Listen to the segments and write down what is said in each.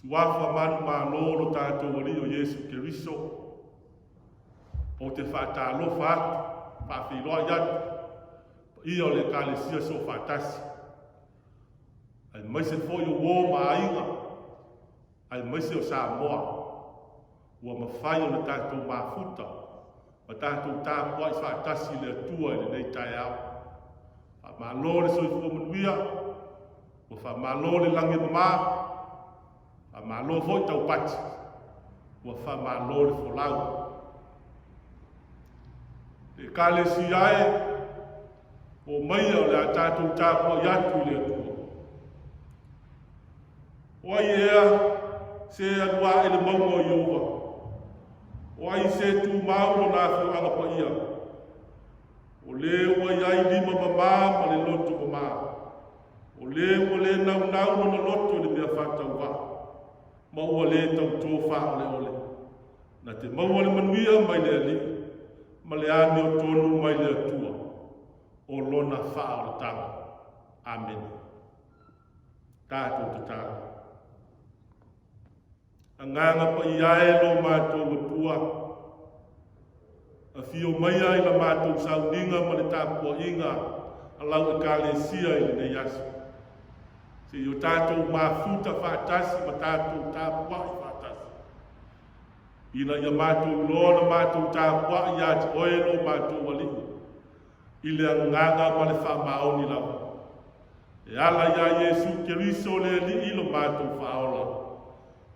Suafa manumalo o lo tatou Alii o Iesu Keriso, ou te faatalofa atu, faafeiloai atu, paia o le Ekalesia Soofaatasi, aemaise foi o uo ma aiga, aemaise o Samoa, ua mafai ona tatou mafuta ma tatou tapuai faatasi i le Atua i lenei taeao. Faamalo le soifua manuia, ua faamalo le lagi e mama, faamalo foi taupati, ua faamalo le folau. Le Ekalesia e, o maia o le a tatou tapuai atu i le Atua. O ai ea se alu ae le mauga o Ieova? O ai se tumau lona afioaga paia? O le ua i ai lima mamā ma le loto mamā, o le ua le naunau lona loto i le mea faatauvaa, ma ua le tautō faaoleole, na te maua le manuia mai le Alii, ma le amiotonu mai le Atua o lona faaolataga. Amene. Tatou tatalo. Agaga paia e lo matou Atua, afio maia i la matou sauniga ma le tapuaiga a lau Ekalesia i lenei aso. Se i o tatou mafuta faatasi ma tatou tapuai faatasi, ina ia matou iloa ona matou tapuai ia te oe lo matou Alii, i le agaga ma le faamaoni lava. E ala iā Iesu Keriso le Alii lo matou Faaola,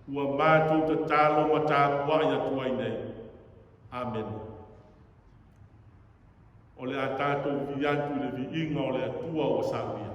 ua matou tatalo ma tapuai atu ai nei. Amene. O le a tatou vi atu i le viiga o le Atua ua saunia.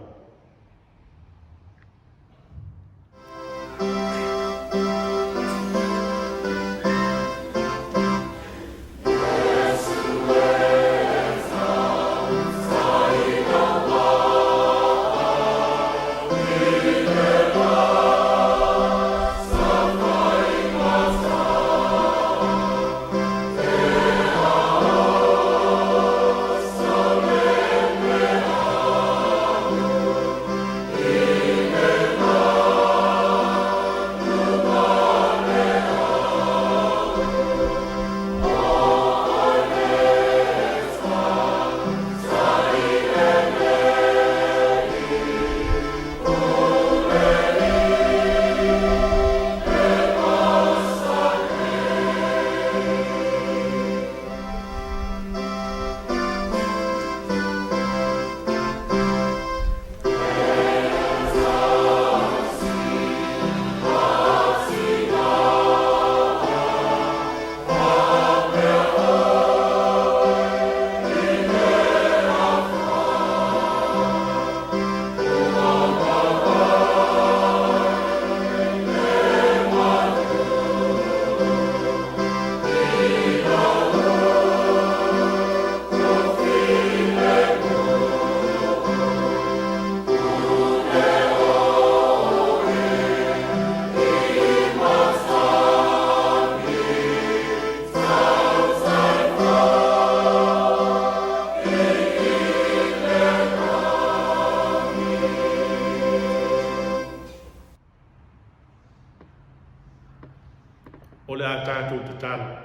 O le a tatou tatalo.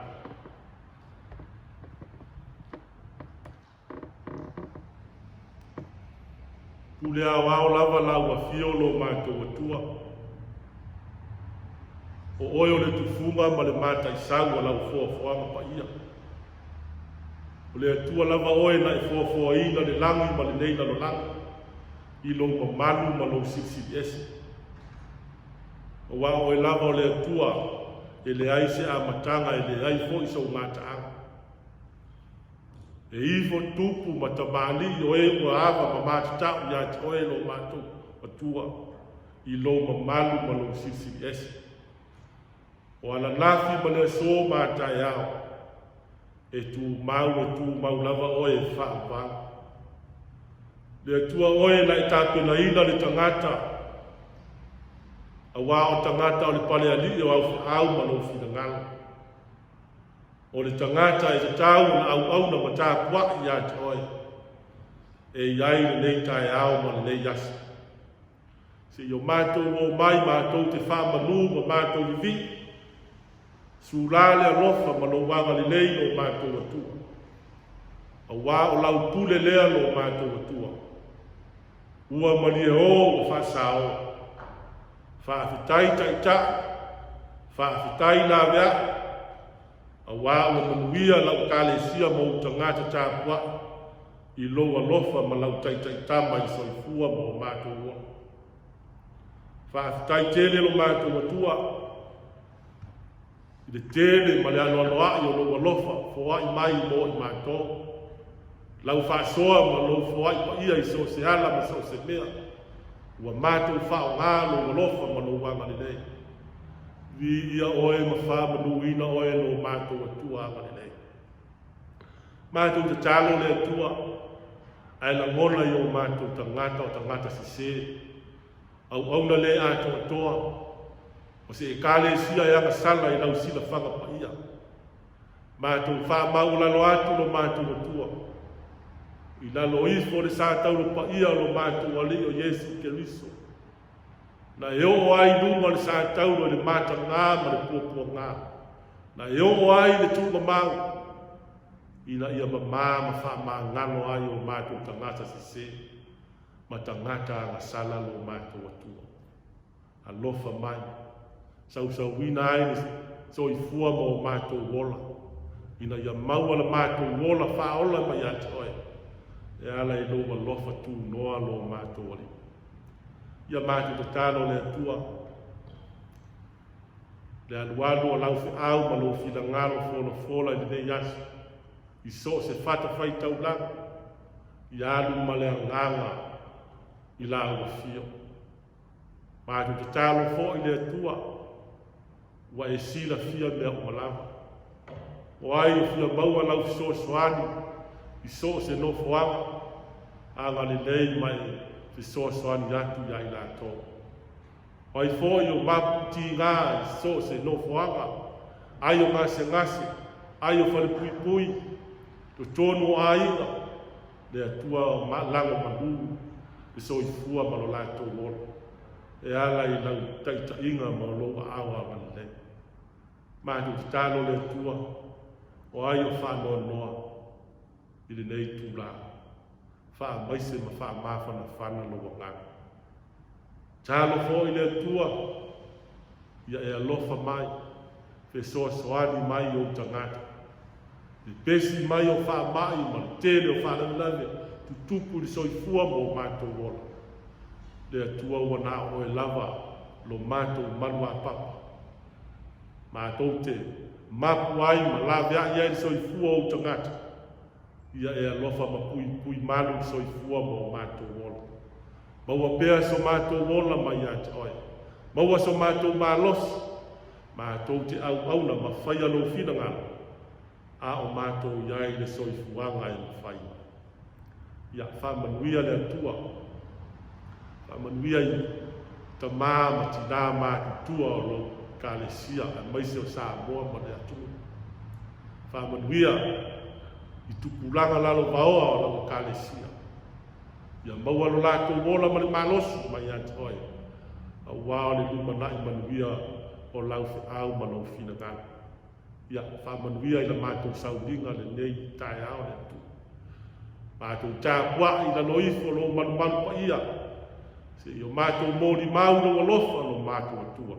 Pule aoao lava lau afio lo matou Atua. O oe o le tufuga ma le mataisau o lau foafoaga paia. O le Atua lava oe na e foafoaina le lagi ma lenei lalolagi i lou mamalu ma lou silisili ese. Aua o oe lava o le Atua e leai se amataga e leai foi sou mataaga. E ifo tupu ma tamalii o e ua ava ma matatau ia te oe lo matou Atua i lou mamalu ma lou silisili ese. O ananafi ma le aso ma taeao, e tumau e tumau lava oe e faavavau. Le Atua oe na e tapenaina le tagata, aua o tagata o le palealii o au feau ma lou finagalo. O le tagata e tatau ona auauna ma tapuai ia te oe, e i ai lenei taeao ma lenei aso. Seia o matou omai matou te faamanu ma matou vivii, sula le alofa ma lou agalelei lo matou Atua. Auā o lau pule lea lo matou Atua, ua malie o ua faasao. Faafetai Taitai, faafetai laveai, auā ua manuia lau Ekalesia ma ou tagata tapuai i lou alofa ma lau taitaitama i le soifua ma o matou ola. Faafetai tele lo matou Atua i le tele ma le anoanoai o lou alofa foai mai mo i matou, lau faasoa ma lou foai paia i so o se ala ma so o se mea. Ua matou faaaoga lou alofa ma lou agalelei. Viia oe ma faamanuina oe lo matou Atua agalelei. Matou tatalo le Atua, ae lagona i o matou tagata o tagata sese, auauna le atoatoa, o se Ekalesia e agasala i lau silafaga paia. Matou faamaualalo atu lo matou Atua, i lalo ifo o le sa taulo paia o lo matou Alii o Iesu Keriso, na e oo ai i luga o le sa taulo i le matagā ma le puapuagā, na e oo ai i le tuumamau, ina ia mamā ma faamagalo ai o matou tagata sese ma tagata agasala lo matou Atua. Alofa mai, sausauina ai le soifua ma o matou ola, ina ia maua le matou ola faaola mai ia te Oe, e ala i lou alofa tunoa lo matou Alii. Ia matou tatalo le Atua, le alualu o lau feau ma lou finagalo folafola i lenei aso, i so o se fatafaitaulaga, ia alu ma le agaga i lau afio. Matou tatalo foi le Atua, ua e silafia mea uma lava. O ai o fia maua lau fesoasoani i so o se nofoaga, agalelei ma e fesoasoani atu iā i latou. O ai foi o mapu tigā i so o se nofoaga, ai o gasegase, ai o falepuipui, totonu o aiga, le Atua lago malu le soifua ma lo latou ola, e ala i lau taitaiga ma lou aao agalelei. Matou tatalo le Atua, o ai o faanoanoa i lenei itula, faamaise ma faamafanafana lou agaga. Tatalo foi le Atua, ia e alofa mai, fesoasoani mai i ou tagata. Pepesi mai o faamai ma le tele o faalavelave tutupu i le soifua ma o matou ola. Le Atua ua na o oe lava lo matou maluapapa. Matou te mapu ai ma laveai ai le soifua o ou tagata. Ia e alofa ma puipui malu le soifua ma o matou ola. Maua pea so matou ola mai ia te oe. Maua so matou malosi, matou te auauna ma faia lou finagalo, a o matou i ai le soifuaga e mafai mai. Ia faamanuia le Atua, faamanuia i tama ma tinā matutua o lou Ekalesia aemaise o Samoa ma le atunuu. Faamanuia i tupulaga lalovaoa o lau Ekalesia. Ia maua lo latou ola ma le malosi mai ia te oe, aua o le lumanai manuia o lau feau ma lou finagalo. Ia faamanuia i la matou sauliga lenei taeao le Atua. Matou tapuai i lalo ifo lou malumalu paia, se i o matou molimau i lou alofa lo matou Atua.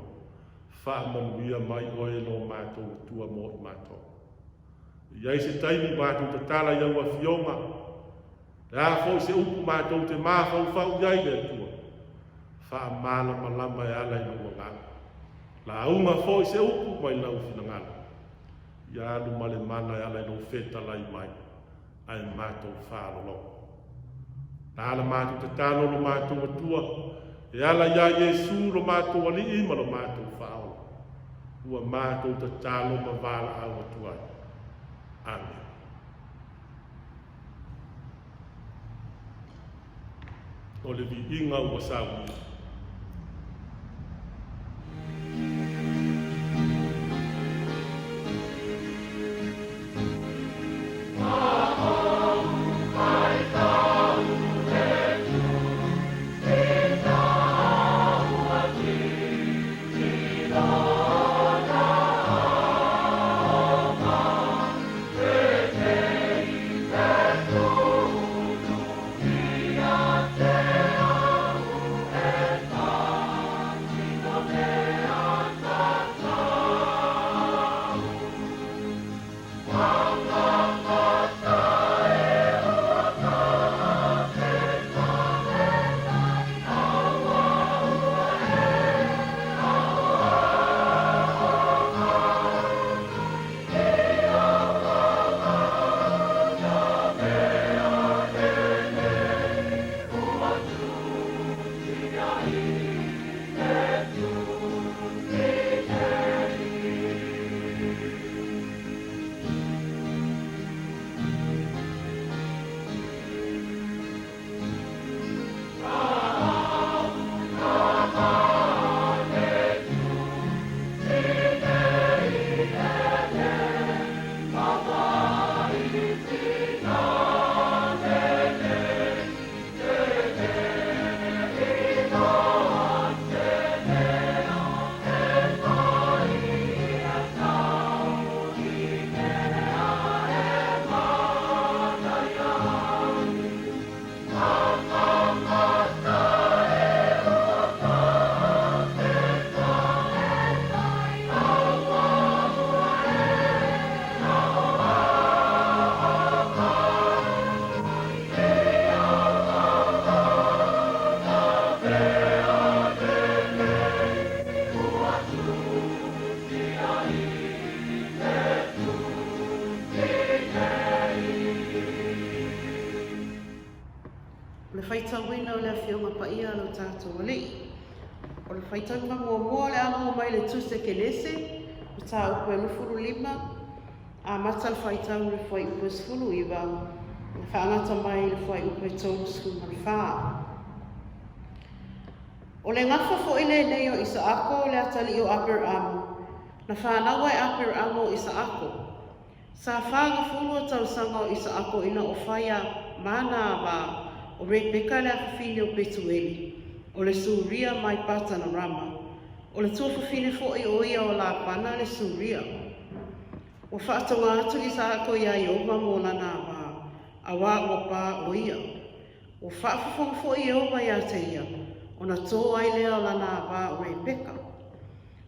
Faamanuia mai oe lo matou Atua mo i matou. E i ai se taimi matou tatala i au afioga, Le a foi se upu matou te mafaufau i ai le Atua, faamalamalama e ala i lou agaga. Lauga foi se upu mai lau finagalo, ia alu ma le mana e ala i lou fetalai mai, ae matou faalologo. Na la matou tatalo lo matou Atua, e ala iā Iesu lo matou Alii ma lo matou Faaola, ua matou tatalo ma valaau atu ai. Amene. O le viiga ua saunia. O le faitauina o le Afioga Paia a lo tatou Alii. O le faitauga muamua o le a maua mai le Tusi a Kenese, mataupu e 25, amata le faitau i le fuaiupu e 19, na faagata mai i le fuaiupu e 34. O le gafa foi lenei o Isaako le atalii o Aperamo, na fanau ai Aperamo o Isaako. Sa fagafulu o tausaga o Isaako ina o faia ma na ava o Rebeka le afafine o Petueli, o le Suria mai Patanarama, o le tuafafine foi o ia o Lapana le Suria. Ua faatoga atu Isaako iā Ieova mo lana ava, auā ua pā o ia. Ua faafofoga foi Ieova iā te ia, ona tō ai lea o lana ava o Rebeka.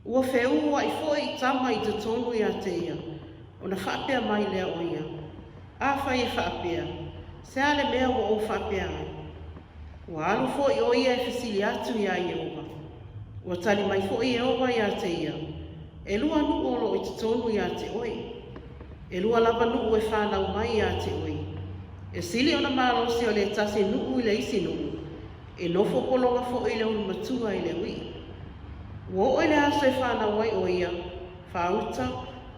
Ua feūaʻi foi i tama i totonu iā te ia, ona faapea mai lea o ia, Afai e faapea, se a le mea ua ou faapea ai? Ua alu foi o ia e fesili atu iā Ieova. Ua tali mai foi Ieova iā te ia, Elua nuʻu o loo i totonu iā te oe. Elua lava nuʻu e fanau mai iā te oe. E sili ona malosi o le tasi nuʻu i le isi nuʻu, E nofo pologa foi le ulu matua i le uiʻi. Ua oo i le aso e fanau ai o ia, faauta,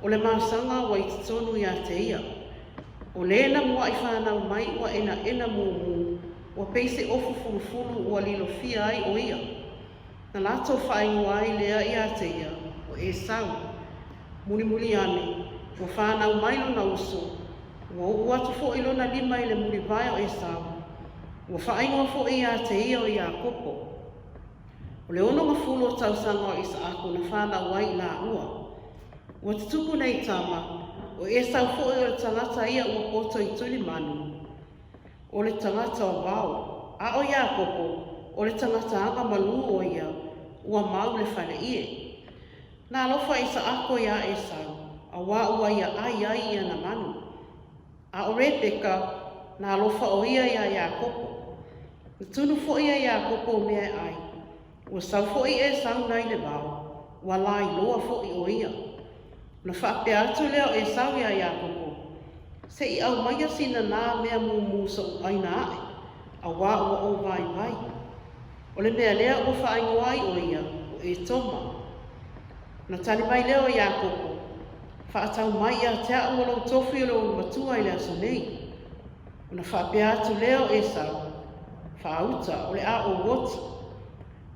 o le masaga ua i totonu iā te ia. O le na muaʻi fanau mai ua enaena mumu, ua pei se ofu fulufulu ua lilofia ai o ia. Na latou faaigoa ai lea iā te ia, o Esau. Mulimuli ane, ua fanau mai lona uso, ua uu atu foi lona lima i le mulivae o Esau, ua faaigoa foi iā te ia o Iakopo. O le onogafulu o tausaga o Isaako na fanau ai i lāua. Ua tutupu nei tama, o Esau foi o le tagata ia ua poto i tulimanu, o le tagata o wao, a o Iakopo, o le tagata aga malū o ia, ua mau le fale ie. Na alofa Isaako iā Esau, auā ua ia ai ai ia na manu. A o Rebeka, na alofa o ia iā Iakopo. Na tunu foi e Iakopo o mea e ai. Ua sau foi Esau nai le wao, ua lai loa foi o ia. Ona faapea atu lea o Esau iā Iakopo, Se i aumaia sina nā mea mumu soʻu ʻaina aʻe, auā ua ou waiwai. O le mea lea ua faaigoa ai o ia, o Etoma. Ona tali mai lea o Iakopo, Faatau mai ia te aʻu o lou tofi o le ulu matua i le aso nei. Ona faapea atu lea o Esau, Faauta, o le a ou oti.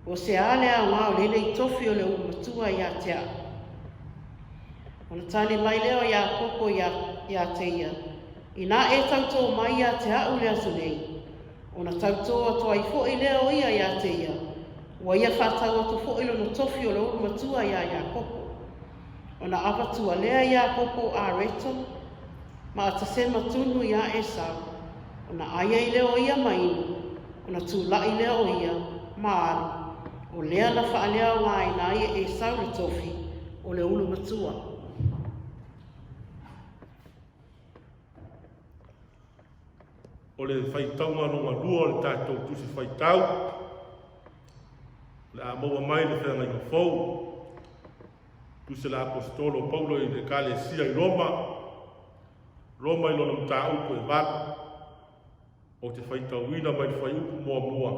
Po o se a le aoga o lenei tofi o le ulu matua ia te aʻu. Ona tali mai lea o Iakopo ia, ia te ia, Inā e tautō mai ia te aʻu le aso nei, ona tautō atu ai foi lea o ia ia te ia, ua ia faatau atu foi lona tofi o le ulu matua iā Iakopo. Ona avatua lea Iakopo areto ma atasema tunu iā Esau, ona ai ai lea o ia ma inu, ona tulaʻi lea o ia ma alu, o lea na faaleaogaina ai e Esau le tofi o le ulu matua. O le faitauga lona lua o le tatou Tusi Faitau, o le a maua mai le feagaiga fou, Tusi a le Aposetolo o Paulo i le Ekalesia i Roma, Roma i lona mataupu e valu, ou te faitauina mai le fuaiupu muamua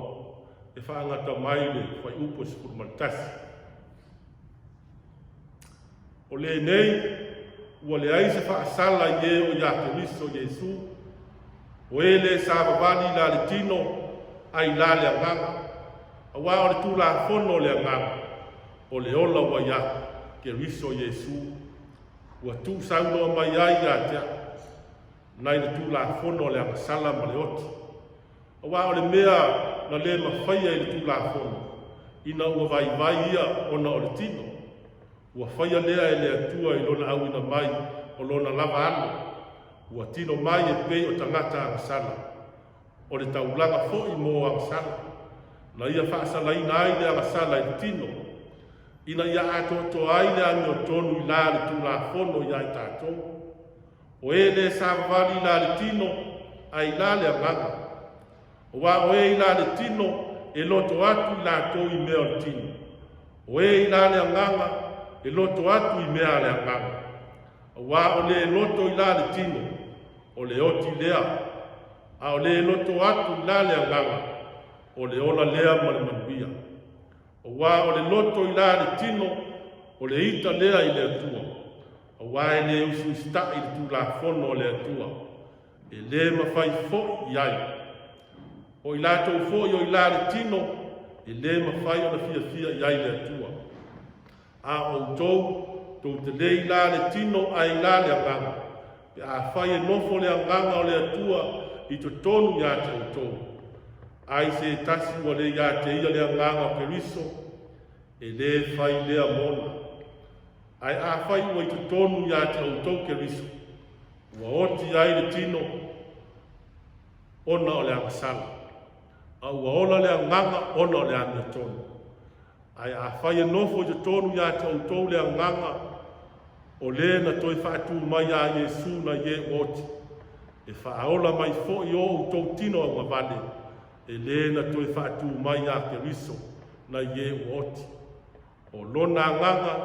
e faagata mai le fuaiupu e 11. O lenei, ua leai se faasala i e o iā Keriso Iesu, o e le savavali i la le tino, a i la le agaga, auā o le Tulafono o le Agaga, o le ola ua iā Keriso Iesu, ua tuusaunoa mai ai iā te aʻu, nai le Tulafono a le agasala ma le oti. Auā o le mea na le mafaia i le Tulafono, ina ua vaivai ia ona o le tino, ua faia lea e le Atua i lona auina mai o lona lava alo, ua tino mai e pei o tagata agasala, o le taulaga foi mo agasala, na ia faasalaina ai le agasala i le tino, ina ia atoatoa ai le amiotonu i la le Tulafono iā i tatou. O e le savavali i la le tino, a i la le agaga. Auā o e i la le tino, e loto atu i latou i mea o le tino. O e i la le agaga, e loto atu i mea a le agaga. Auā o le loto i la le tino, o le oti lea. A o le loto atu i la le agaga, o le ola lea ma le manuia. Auā o le loto i la le tino, o le ita lea i le Atua, auā e le usiusitaʻi i le Tulafono a le Atua, e lē mafai foi i ai. O i latou foi o i la le tino, e lē mafai ona fiafia i ai le Atua. A o outou, tou te le i la le tino ae i la le agaga, pe afai e nofo le agaga o le Atua i totonu ia te outou. Ai se tasi ua le ia te ia le agaga o Keriso, e lē fai lea mona. Ae afai ua i totonu ia te outou Keriso, ua oti ai le tino ona o le agasala, a ua ola le agaga ona o le amiotonu. Ae afai e nofo i totonu ia te outou le agaga o le na toe faatū mai iā Iesu nai e ua oti, e faaola mai foi o outou tino augavale, e le na toe faatū mai iā Keriso nai e ua oti. O lona agaga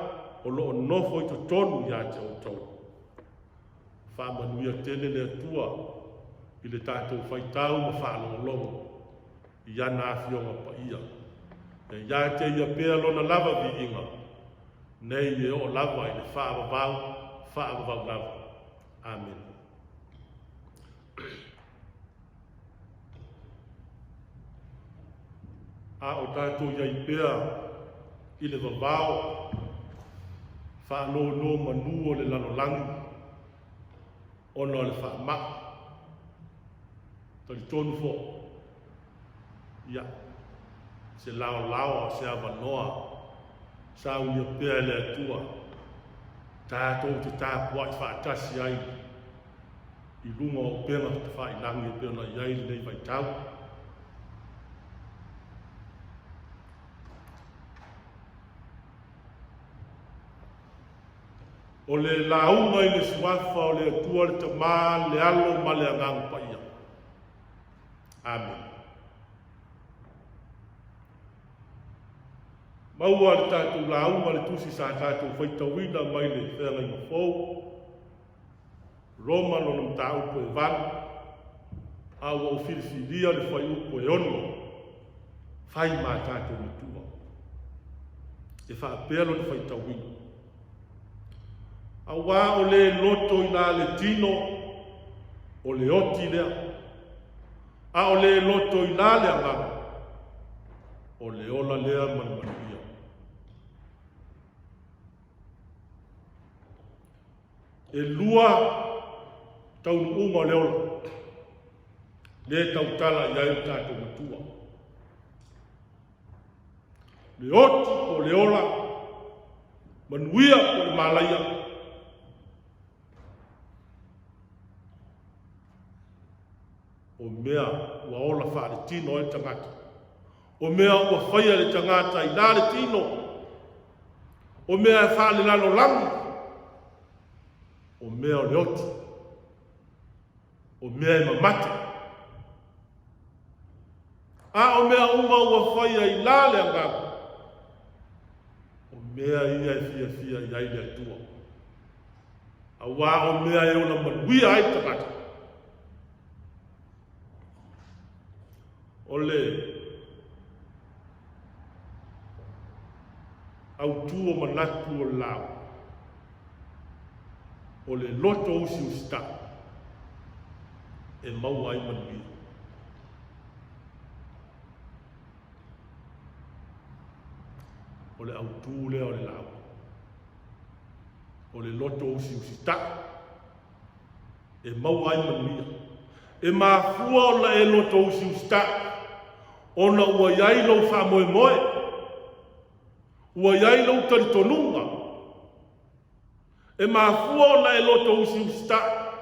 o lo o nofo i totonu ia te outou. Faamanuia tele le Atua i le tatou faitau ma faalogologo i ana Afioga Paia. Ia ia te ia pea lona lava viiga, nei e oo lava i le faavavau, faavavau lava. Amene. A o tatou i ai pea i le vavao faanonomanu o le lalolagi ona o le faamai, talitonu foi, ia, se laolao se avanoa saunia pea e le Atua tatou te tapuai faatasi ai i luga o upega tafailagi e pei ona i ai lenei vaitau. O le lauga i le suafa o le Atua le Tama, le Alo ma le Agaga Paia. Amene. Maua le tatou lauga le tusi sa tatou faitauina mai le Feagaiga Fou. Roma lona mataupu e 8, a ua ou filifilia le fuaiupu e 6, fai ma tatou matua. E faapea lona faitauina. Auā o le loto i la le tino, o le oti lea. A o le loto i la le agaga, o le ola lea ma le manuia. E lua taunuuga o le ola, le tautala i ai lo tatou matua. Le oti po o le ola, manuia po o le malaia. O mea ua ola faaletino ai le tagata. O mea ua faia le tagata i la le tino. O mea e faalelalolagi. O mea o le oti. O mea e mamate. A o mea uma ua faia i la le agaga. O mea ia e fiafia i ai le Atua. Auā o mea e ola manuia ai le tagata. O le autū o manatu o le lauga, o le loto usiusitaʻi e maua ai manuia. O le autū lea o le lauga, o le loto usiusitaʻi e maua ai manuia. E mafua ona e loto usiusitaʻi ona ua i ai lou faamoemoe, ua i ai lou talitonuga. E mafua ona e loto usiusitaʻi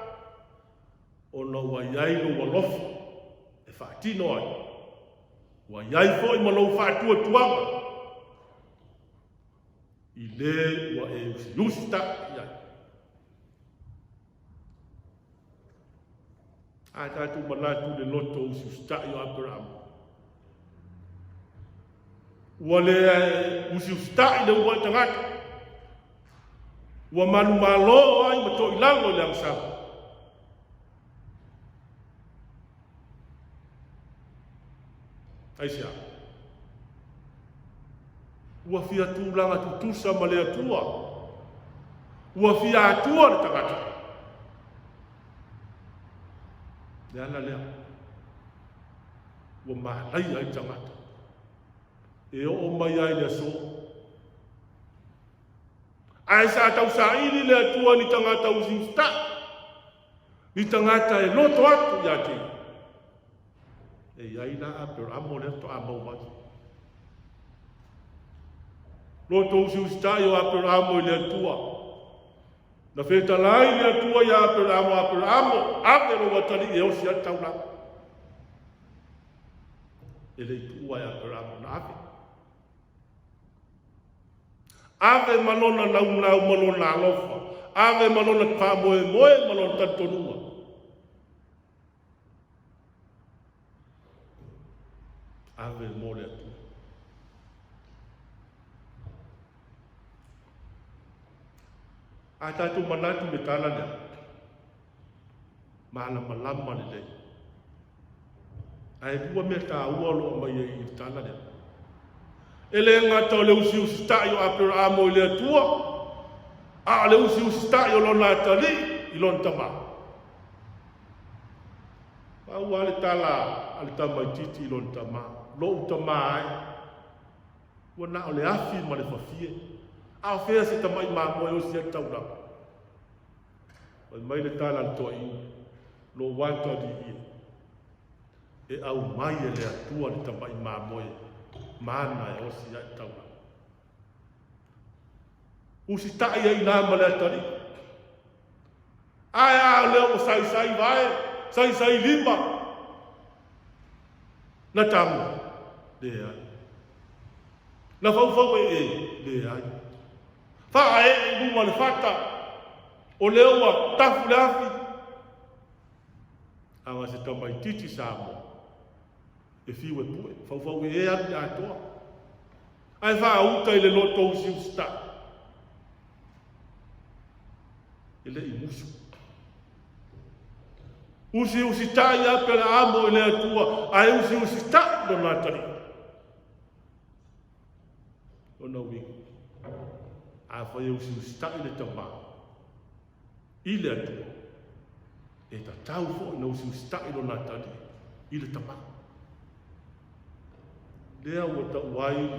ona ua i ai lou alofa e faatino ai, ua i ai foi ma lou faatuatuaga i le ua e usiusitaʻi i ai. A tatou manatu i le loto usiusitaʻi o Aperama. Ua le usiusitaʻi le uluai tagata. Ua manumalo ai ma toilalo i le agasala. Aisea? Ua fia tulaga tutusa ma le Atua. Ua fia Atua le tagata. Le ala lea. Ua malaia ai tagata. E oo mai ai le aso. Ae sa tausaili le Atua ni tagata usiusitaʻi, ni tagata e loto atu ia te Ia. E i ai la Aperamo lea faatoa maua mai. Loto usiusitaʻi o Aperamo i le Atua. Na fetalai le Atua ia Aperamo, Aperamo, ave lou atalii e osi ai le taulaga. E le i tuua e Aperamo na ave. Ave ma lona naunau ma lona alofa, ave ma lona faamoemoe ma lona talitonuga. Ave mo le Atua. A tatou manatu i le tala lea, malamalama lelei. Ae lua mea taua o lo o aumai ai i le tala lea. E le gata o le usiusitaʻi o Aperahamo i le Atua, a o le usiusitaʻi o lona atalii i lona tama. Pau lava le tala a le tamaitiiti i lona tama, Lo'u tama e, ua na o le afi ma le fafie, a o fea se tama'i mamoe e osi ai le taulaga? Fai mai le tala a le toeaina, Lou atalii e, e aumai e le Atua le tama'i mamoe māna e osi ai le taulaga. Usitaʻi ai inā ma le atalii. Ae a lea ua saisai vae, saisai lima. Na tago? Leai. Na faufau ee? Leai. Faaee i luga o le fata, o lea ua tafu le afi. Aga se tamaitiiti Samoa, e fiu e pue, faufau ee alu i le atoa. Ae faauta i le loto usiusitaʻi. E le i musu. Usiusitaʻi Aperaamo i le Atua, ae usiusitaʻi lona atalii. Lona uiga, afai e usiusitaʻi le tama i le Atua, e tatau foi na usiusitaʻi lona atalii i le tama. Lea ua tau ai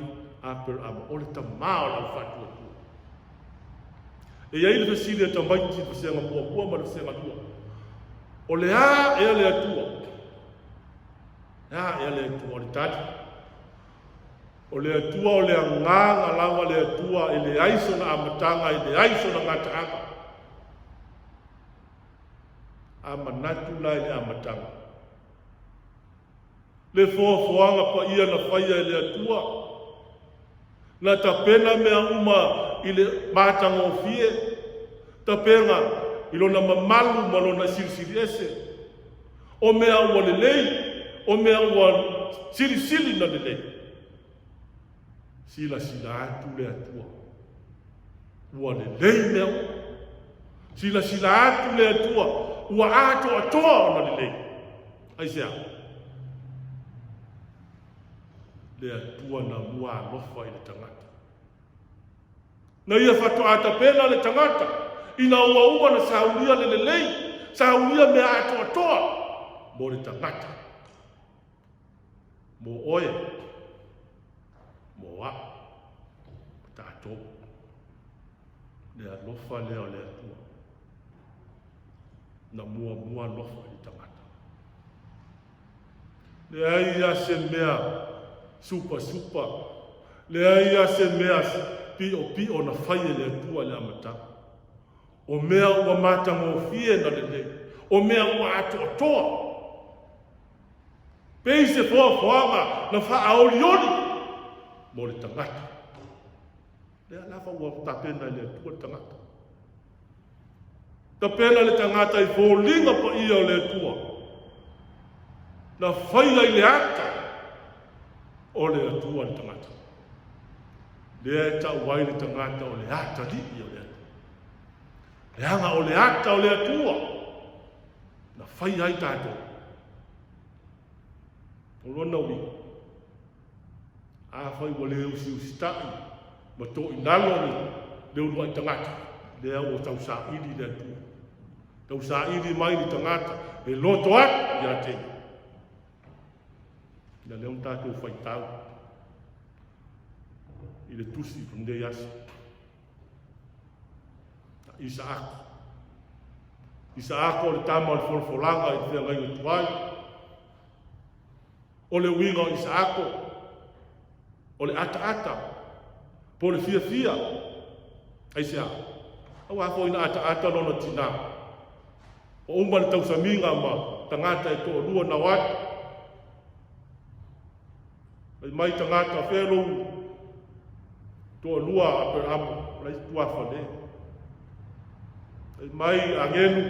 Aperahama, o le tama o le aufaatuatua. E i ai le fesili a tamaiti i le vasega muamua ma le vasega lua, O le a ea le Atua? Le a ea le Atua? O le tali, O le Atua o le agaga lava le Atua e leai sona amataga, e leai sona gataaga. A manatu la i le amataga, Le foafoaga paia na faia e le Atua, na tapena mea uma i le matagofie, tapena i lona mamalu ma lona silisili ese. O mea ua lelei, o mea ua silisili na lelei. Silasila atu le Atua, ua lelei mea uma. Silasila atu le Atua, ua atoatoa ona lelei. Aisea? Le Atua na mua alofa i le tagata. Na ia faatoa tapena le tagata ina ua uma na saulia le lelei, saulia mea atoatoa mo le tagata. Mo oe, mo a'u, mo tatou. Le alofa lea o le Atua. Na muamua alofa i le tagata. Leai lava se mea supasupa, leai lava se mea piʻopiʻo na fai e le Atua i le amataga. O mea ua matagofie na lelei, o mea ua atoatoa. Pei se foafoaga na faaolioli mo le tagata. Lea lava ua tapena e le Atua le tagata. Tapena le tagata i foliga paia o le Atua. Na faia i le ata o le Atua le tagata. Lea e tau ai le tagata o le atalii o le Atua. Leaga o le ata o le Atua na faia ai tatou. O lona uiga. Afai ua le usiusitai ma toinalo le uluai tagata, lea ua tausaili le Atua. Tausaili mai le tagata e loto atu ia te ia. Ia lea ua tatou faitau i le tusi o lenei aso. Isaako. Isaako o le tama o le folafolaga i le feagaiga tuai. O le uiga o Isaako, o le ataata, po o le fiafia. Aisea? Aua foi na ataata lona tinā. Ua uma le tausamiga ma tagata e toalua na o atu. Fai mai tagata, fea lou toalua Aperamo, o la e i tuafale. Fai mai agelu,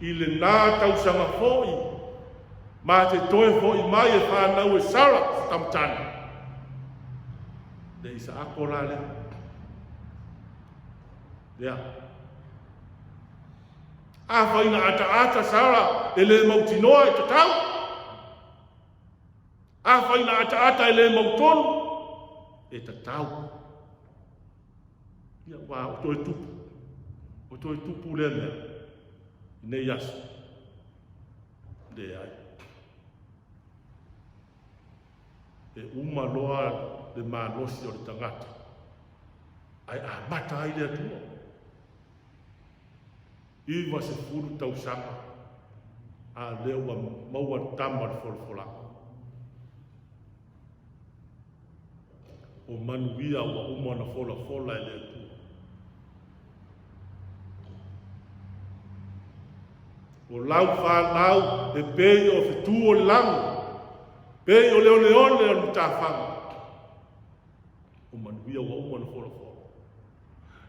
i lena tausaga foi, ma te toe foi mai e fanau e Sara se tamatane. Le Isaako la lea. Lea. Afai na ataata Sara e le mautinoa e tatau. Afai na ataata e le mautonu, e tatau. Ia, ua o toe tupu. O toe tupu lea mea. I nei aso. Leai. E uma loa le malosi o le tagata. Ae amata ai le Atua. 90 tausaga a o lea ua maua le tama o le folafolaga. O manuia ua uma ona folafola e le Atua. O lau fanau e pei o fetu o le lagi, pei o le oneone o le matafaga. O manuia ua uma ona folafola.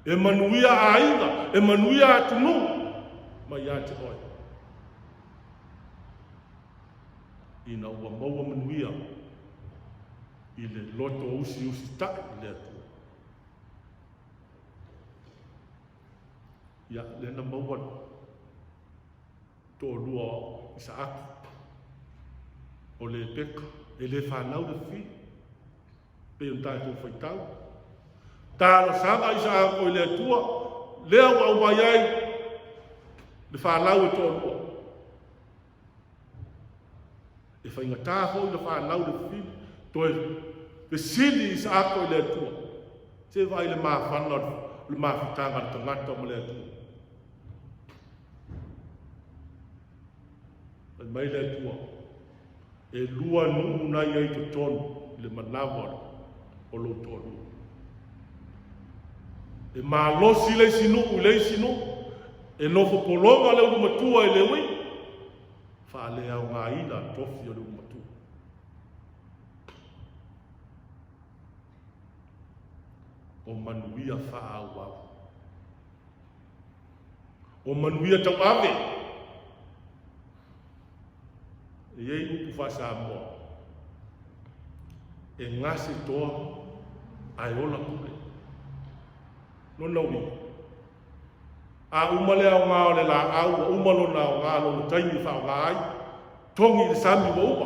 E manuia aiga, e manuia atunuu mai ia te oe. Ina ua maua manuia i le loto usiusitai i le Atua. Ia, lea na maua toalua o Isaako, o Lepeka, e le fanau le fili. Pei ona tatou faitau. Talosaga Isaako i le Atua, lea ua aumai ai le fanau e toalua. E faigata foi na fanau le fili, toe fesili Isaako i le Atua. Se vaai le mafana o le mafutaga a le tagata ma le Atua. Fai mai le Atua, E lua nuu na i ai totonu i le manawa o lou toalua. E malosi le isi nuu i le isi nuu, e nofo pologa le ulu matua i le ui, faaleaogaina tofi o le ulu matua. O manuia faaauau. O manuia tauave. E i ai upu faa-Samoa, e gase toa ae ola pule. Lona uiga, a uma le aoga o le laau, ua uma lona aoga, lona taimi e faaaoga ai, togi i le sami ua uma,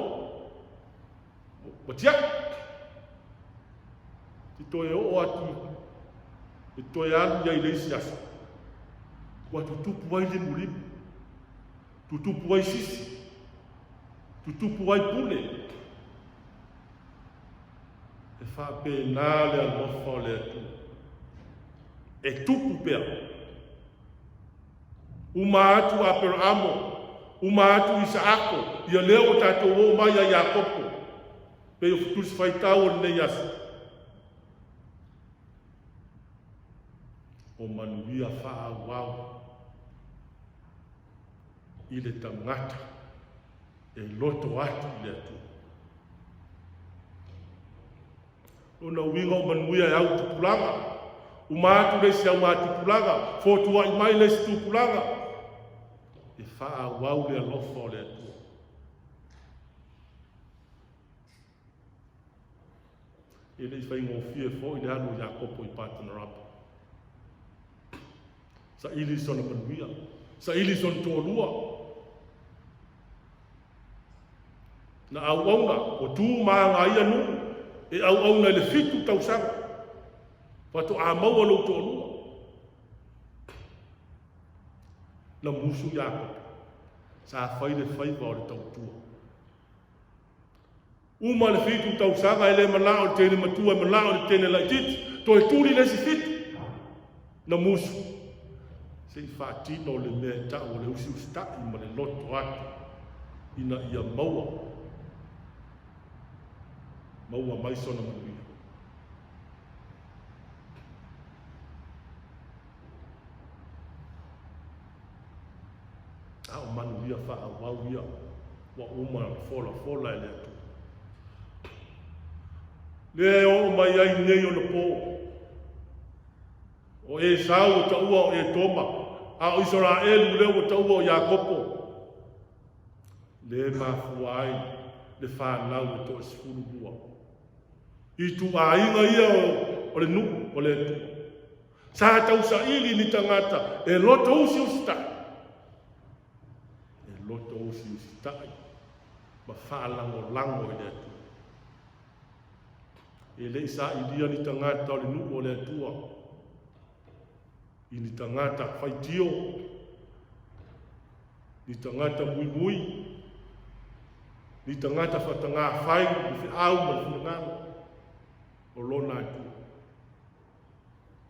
ua tiai. Te toe oo atu, e toe alu ia i le isi aso, ua tutupu ai limulimu. Tutupu ai sisi, tutupu ai pule. E faapena le alofa o le Atua. E tupu pea. Uma atu Aperaamo, uma atu Isaako, ia lea ua tatou oo mai ia Iakopo, pei o Tusi Faitau o lenei aso. O manuia faaauau. I le tagata e loto atu i le Atua. Lona uiga o manuia e au tupulaga, uma atu le isi aumatupulaga, fotuai mai le isi tupulaga, e faaauau le alofa o le Atua. E le i faigofie foi le alu o Iakopo i Patanarapa. Saili sona manuia, saili sona toalua. Na auauna, ua tu ma agaia nuu. E auauna i le fitu tausaga faatoa maua lou toalua. Na musu Iakopo, sa fai le faiva o le tautua. Uma le fitu tausaga e le manao le teine matua, e manao le teine laitiiti, toe tuli le isi fitu. Na musu se i faatino le mea e tau o le usiusitai ma le loto atu ina ia maua maua mai sona manuia. A o manuia faaauau ia ua uma ona folafola e le Atua. Lea e oo mai ai nei ona po. O Esau ua taua o Etoma, a o Isaraelu lea ua taua o Iakopo. Lea e mafua ai le fanau e toa 12. Ituaiga ia o le nuu o le Atua. Sa tausaili ni tagata e loto usiusitai, e loto usiusitai ma faalagolago i le Atua. E le i sailia ni tagata o le nuu o le Atua i ni tagata faitio, ni tagata muimui, ni tagata fatagafai i feau ma le finagalo o lona Atua.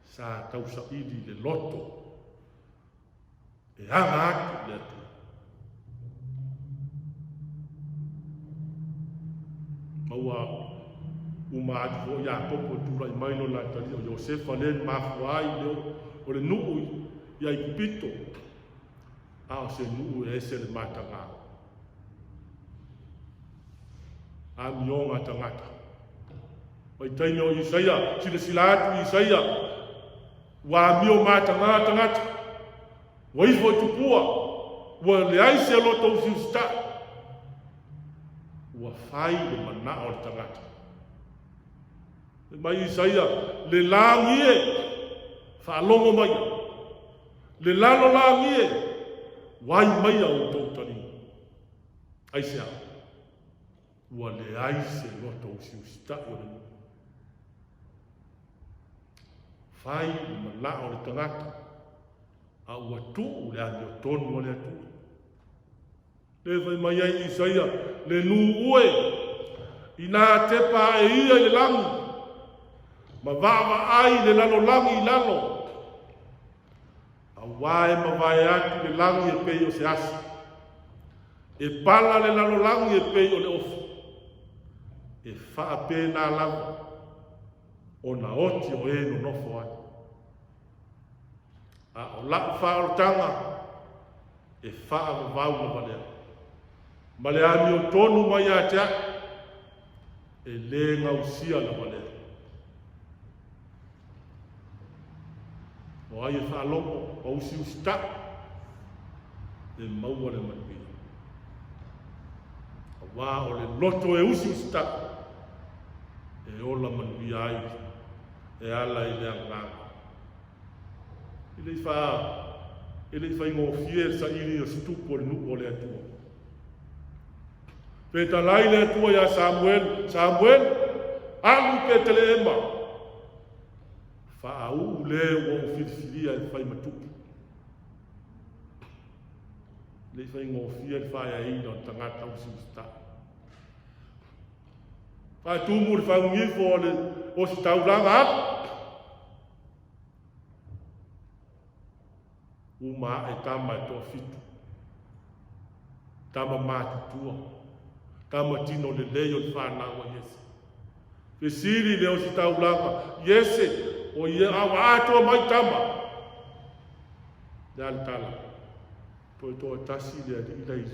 Sa tausaili le loto e aga atu i le Atua. Ma ua uma atu foi Iakopo e tulai mai lona atalii o Iosefa lea na mafua ai le o le nuu i Aikupito, a o se nuu e ese le mataga. Amioga a tagata. Vaitaimi o Isaia, silasila atu Isaia, ua amio mataga tagata, ua ifo i tupua, ua leai se loto usiusitai. Ua fai le manao o le tagata. Fai mai Isaia, le lagi e, faalogo maia, le lalolagi e, uai maia outou taliga. Aisea? Ua leai se loto usiusitai o le nuu. Fai le manao o le tagata, a ua tuu le amiotonu a le Atua. Le fai mai ai Isaia, le nuu e, inā tepa ae ia i le lagi, ma vaavaai le lalolagi i lalo, Auā e mavae atu le lagi e pei o se asi, e pala le lalolagi e pei o le ofi, e faapena lava ona oti o e nonofo ai. A o la'u faaolotaga e faavavau lava lea, ma le amiotonu mai ia te a'u, e lē gausia lava lea. O ai e faalogo ma usiusitaʻi, e maua le manuia. Auā o le loto e usiusitaʻi, e ola manuia ai e ala i le agaga. E le i fa, e le i faigofie le saili o se tupu o le nuu o le Atua. Fetalai le Atua iā Samuelu, Samuelu, alu i Peteleema, faauu le ua ou filifilia e fai ma tupu. E le i faigofie le faeaina o le tagata usiusitai. Faatumu le faugifo o le ositaulaga alu. Uma ae tama e toafitu. Tama matutua. Tama tino lelei o le fanau a Iese. Fesili le ositaulaga, Iese, o ia a ua atoa mai tama. Le a le tala? Toe toatasi le alii la i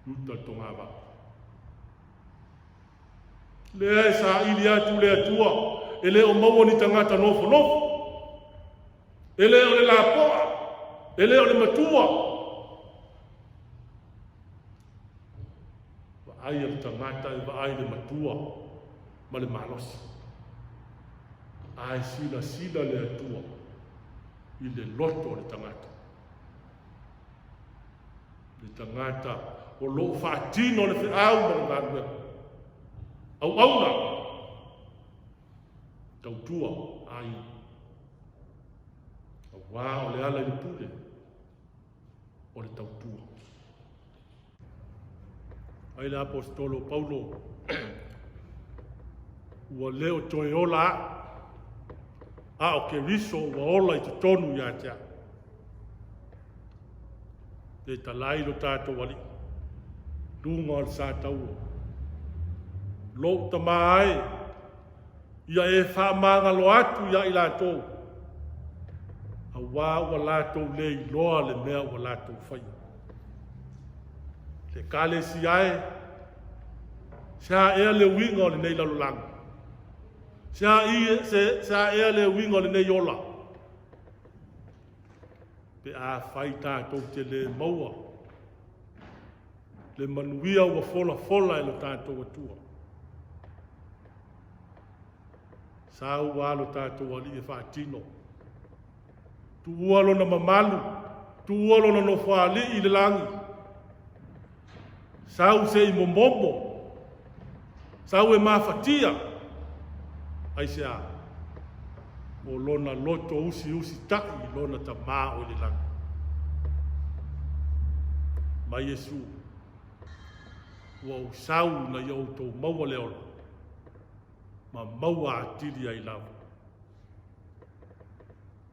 uta le togavao. Lea e saili atu le Atua, e le o maua ni tagata nofonofo. E le o le lapoa, e le o le matua. Vaai a le tagata e vaai le matua ma le malosi. Ae silasila le Atua i le loto o le tagata. Le tagata o lo o faatino le feau ma le galuega. Auauna, tautua aiga. Aua o le ala i le pule, o le tautua. Ai le Aposetolo Paulo, ua le o toe ola a'u, a o Keriso ua ola i totonu ia te a'u. Le talai lo tatou Alii, luga o le sa taua. Lou tamā e, ia e faamagalo atu ia i latou, aua ua latou le iloa le mea ua latou faia. Le Ekalesia e, se a ea le uiga o lenei lalolagi? Se a, i, se, se a ea le uiga o lenei ola? Pe afai tatou te le maua le manuia ua folafola e lo tatou Atua. Sau a lo tatou Alii e faatino. Tuua lona mamalu, tuua lona nofoalii i le lagi. Sau se i momomo, sau e mafatia. Aisea? O lona loto usiusi taʻi i lona Tamā o i le lagi. Mai Iesu, ua ou sau ina ia outou maua le ola, ma maua atili ai lava.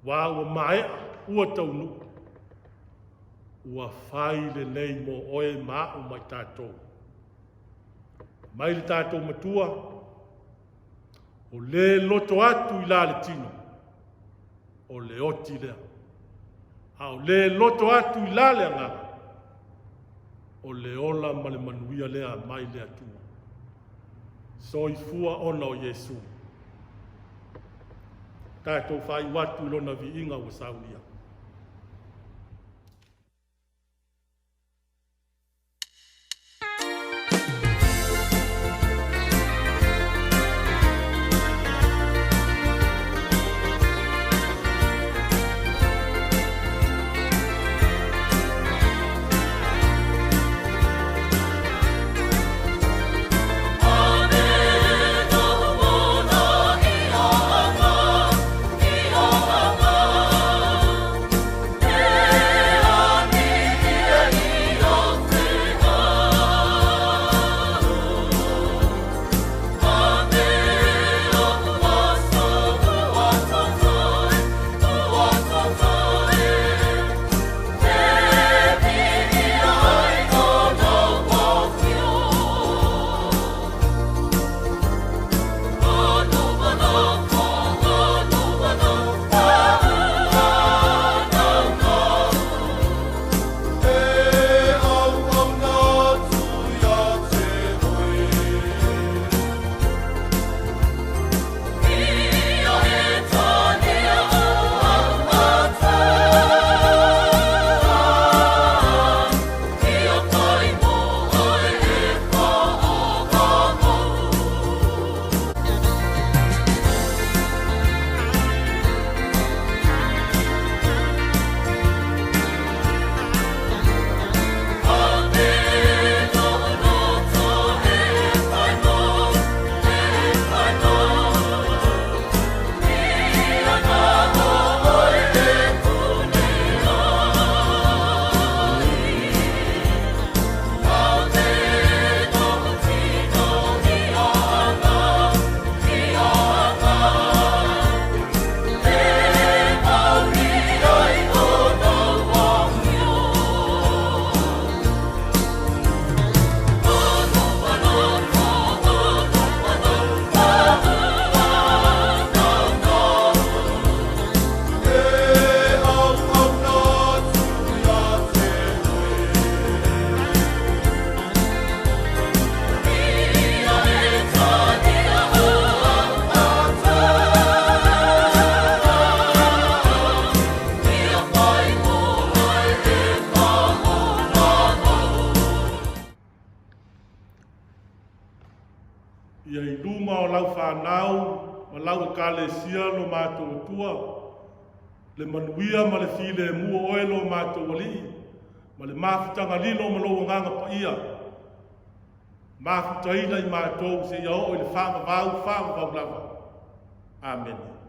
Wā ua maea, ua taunuu. Ua fai lenei mo oe ma aʻu ma i tatou. Mai le tatou Matua, o le loto atu i la le tino, o le oti lea. A o le loto atu i la le agaga, o le ola ma le manuia lea mai le Atua. Soifua ona o Iesu. Tatou faaiu atu i lona viiga ua saunia. Ia i luma o lau fanau ma lau Ekalesia lo matou Atua, le manuia ma le filemu o oe lo matou Alii, ma le mafutaga lilo ma lou Agaga Paia. Mafutaina i matou seia oo i le faavavau faavavau lava. Amene.